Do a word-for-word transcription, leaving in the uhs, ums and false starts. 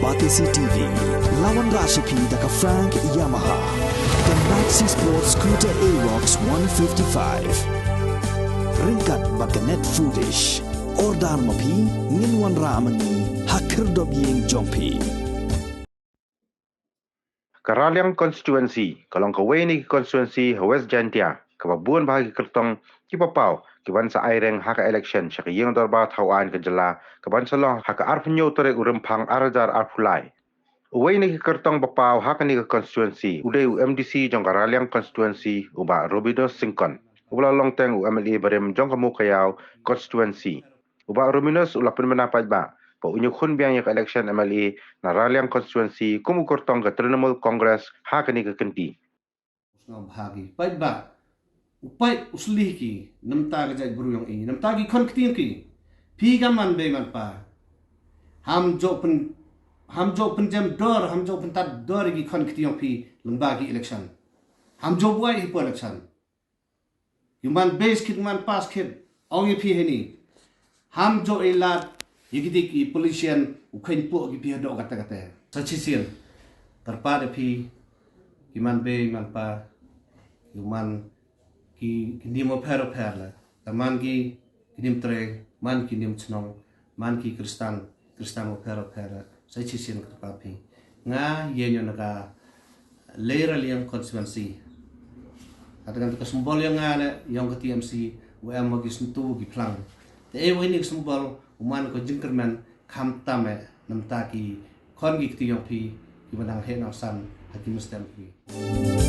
Batesi T V, la wanrah sha phi da ka Frank Yamaha, ka Maxi Sport Scooter Aerox one fifty-five. Ryngkat bad ka Net Foodish. Order ma phi, ngin wanrah ma ngi ha khyrdop ïing jong phi. Ka Raliang Constituency ka long kawei na ki constituency ha West Jaintia kaba bun bha ki kyrtong kiba paw ki ban sa aireng ha ka election sha ka Ïing Dorbar Thaw Aiñ ka jylla, ka ban sa long ha ka arphew hynñiew tarik u Rymphang ar hajar arphew lai. Uwei na ki kyrtong ba paw ha kane ka constituency u dei u M D C jong ka Raliang Constituency, u Bah Robinus Syngkon, uba la long teng u M L A barim jong ka Mowkaiaw Constituency. U Bah Robinus u la pynbna paidbah ba un ïakhun biang ïa ka election M L A na Raliang Constituency kum u kyrtong ka Trinamool Congress ha kane ka kynti. Sngewbha ki paidbah, u paid u sli ki, namta ka jaitbru jong i, namta ki khon ktien ki. Phi ka man bei man pa, ham jooh pyn, ham jooh pynjem dor, ham jooh pyntad dor ïa ki khon ktien jong phi lyngba ki election. Ham jooh buaid hapoh election. Ïa u man bei skit, u man pa skit, ong ïa phi heini. Ham jooh ïalad ïa ki dik i politician u kheiñ poh ki phi haduh katta katta. Sa shisien, kyrpad ïa phi, ki man bei man pa, ki man ki, ki niam bapher bapher la. Ka man ki, ki niam trei, man ki niam chnong, man ki Khristan, Khristan bapher bapher, sa shisien kyrpad phi. Nga ïeng ïa na ka Lei Raliang constituency. Kata kan ka symbol ïa nga leh, ïong ka T M C, u em ma ki syntu ki phlang. Te ei wa ini ka symbol, u man ka jingkyrmen, khamtam eh, namta ki khon ki kti jong phi, ki ba nang heh nang san, ha ki mynstep phi.